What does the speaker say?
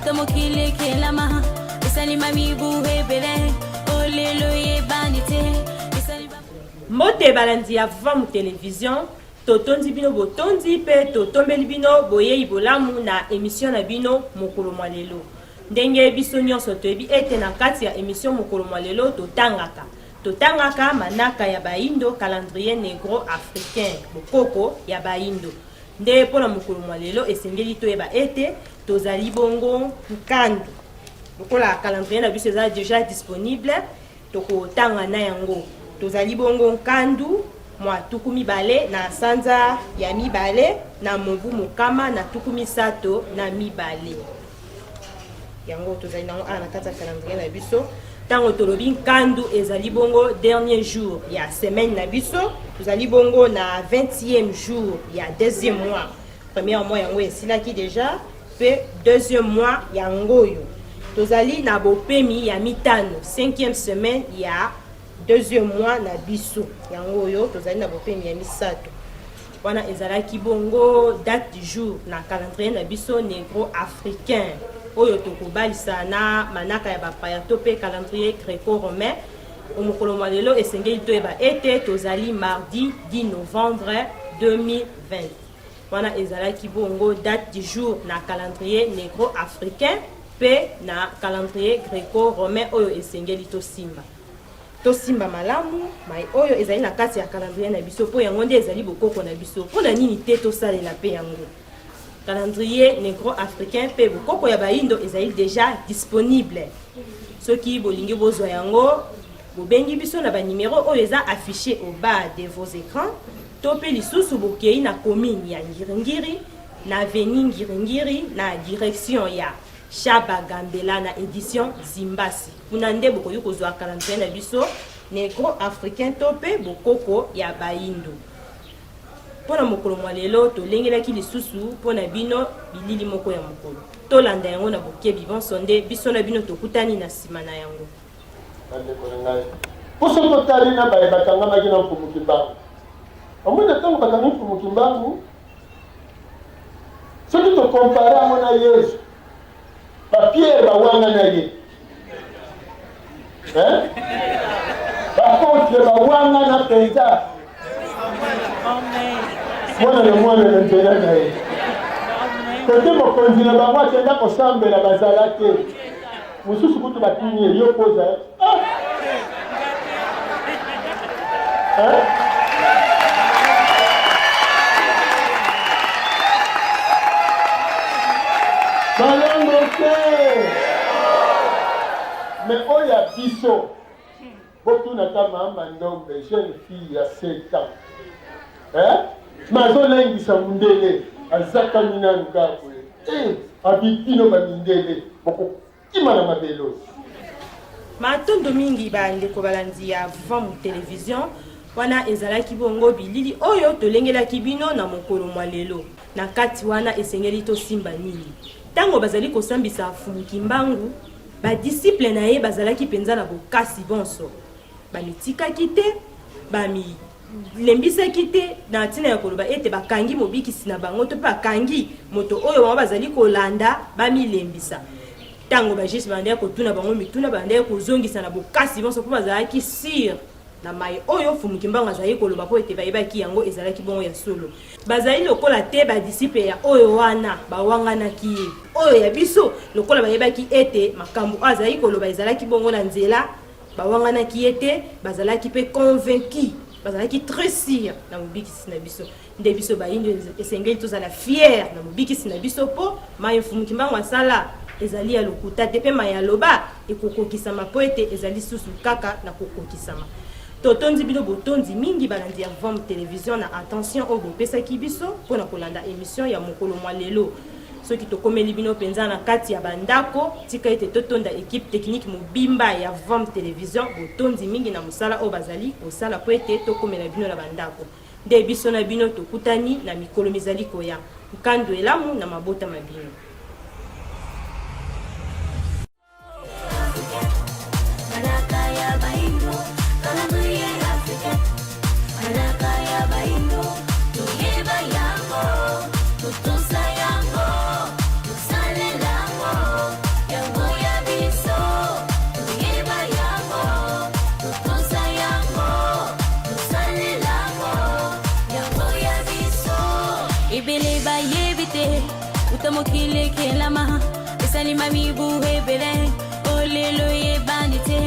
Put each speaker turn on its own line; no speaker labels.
Uta mokili ekelama esalima mibu ebele olelo eyebani te.
Mbote balandi ya Vam Television, totondi bino botondi mpe totombeli bino boyei bolamu na emission na bino mokolo mwa lelo. Ndenge biso nyonso toyebi ete na kati ya emission mokolo mwa lelo totangaka totangaka manaka ya baindo, calendrier negro africain, bokoko ya baindo. Nde mpo na mokolo mwa lelo esengeli toyeba ete tozali bongo nkandu. Lokola calendrier na biso eza deja disponible, tokotanga na yango. Tozali bongo nkandu mwa 20 na sanza ya mibale na mobu 132. Yango tozali nango awa na kati ya calendrier na biso. Ntango tolobi nkandu ezali bongo dernier jour ya semaine na biso, tozali bongo na 20e jour ya deuxième mois. Premier mois yango esilaki deja, pe deuxième mois yango oyo tozali na bopemi ya mitano, 5e semaine ya deuxième mois na biso yango oyo tozali na bopemi ya misato. Wana ezalaki bongo date du jour na calendrier na biso negro africain oyo tokobalisa na manaka ya bapaya to pe calendrier greco-romain. Mokolo mwa lelo esengeli toyeba ete tozali mardi 10 novembre 2020. Wana ezalaki bongo date du jour na calendrier negro africain pe na calendrier greco-romain oyo esengeli tosimba. Tosimba malamu mai oyo ezali na kati ya calendrier na biso mpo yango nde ezali bokoko na biso. Mpo na nini te tosalela mpe yango? Calendrier negro-africain mpe bokoko ya baindo ezali deja disponible. Soki bolingi bozwa yango, bobengi biso na ba numero oyo eza affiché au bas de vos écrans, to mpe lisusu bokei na commune ya Ngiringiri, na avenue Ngiringiri, na direction ya Shaba Gambela na edition Zimbasi. Kuna nde bokoki kozwa calendrier na biso negro-africain to mpe bokoko ya baindo. Mpo na mokolo mwa lelo, tolengelaki lisusu mpo na bino bilili moko ya mokolo. Tolanda yango na bokebi bonso nde biso na bino tokutani na nsima na yango.
Bandeko na ngai, mpo soki totali na baye bakangamaki na Mfumu Kimbangu, omoni na ntango bakangi Mfumu Kimbangu, soki tokompare yango na Yezu, ba Pierre bawangana ye, hein? Ba contre bawangana mpenza, mwana na mwana na nzela na ye. Kote mokonzi na bango akenda kosambela, bazala te. Mosusu kutu batuni ye, yo poza ah! Hein? Balongo te. Mais oyo ya biso, botuna ata mama Ndombe, jeune fille ya 7 ans. Hein? Mais azolengisa mundele, azakami nanu kaka boye. Eh, abibino ba mindele, bokokima na mabele oyo.
Matondo mingi ba ndeko balandi ya Vam Television. Wana ezalaki bongo bilili oyo tolengelaki bino na mokolo mwa lelo. Na kati wana esengeli tosimba nini? Tango bazali kosambisa Mfumu Kimbangu, ba disciples na ye bazalaki penza na bokasi bonso. Bamitikaki te, bamilembisaki te na ntina ya koloba ete bakangi mobikisi na bango to mpe bakangi moto oyo bango bazali kolanda, bamilembisa. Ntango ba juges babandaki kotuna bango mituna, babandaki kozongisa na bokasi bonso mpo bazalaki sur na maye oyo Mfumu Kimbangu azalaki koloba mpo ete bayebaki yango ezalaki bongo ya solo. Bazali lokola te ba disciples ya oyo wana bawanganaki ye. Oyo ya biso, lokola bayebaki ete makambo oyo azalaki koloba ezalaki bongo na nzela, bawanganaki ye te, bazalaki mpe convaincu, bazalaki très sur na mobikisi na biso. Nde biso bayindo esengeli tozala fier na mobikisi na biso mpo maye Mfumu Kimbangu asala ezali ya lokuta te mpe maye aloba ekokokisama mpo ete ezali susu kaka na kokokisama. Totondi bino botondi mingi balandi ya Vom Television na attention oyo bopesaki biso mpo na kolanda emission ya mokolo mwa lelo. Soki tokomeli bino mpenza na kati ya bandako, tika ete totonda equipe technique mobimba ya Vom Television botondi mingi na mosala oyo bazali kosala mpo ete tokomela bino na bandako. Nde biso na bino tokutani na mikolo mizali koya. Nkandu elamu na mabota ma bino.
Totosa yango, tosalela yango. Uta mokili ekelama, esalima mibu ebele, olelo eyebani te.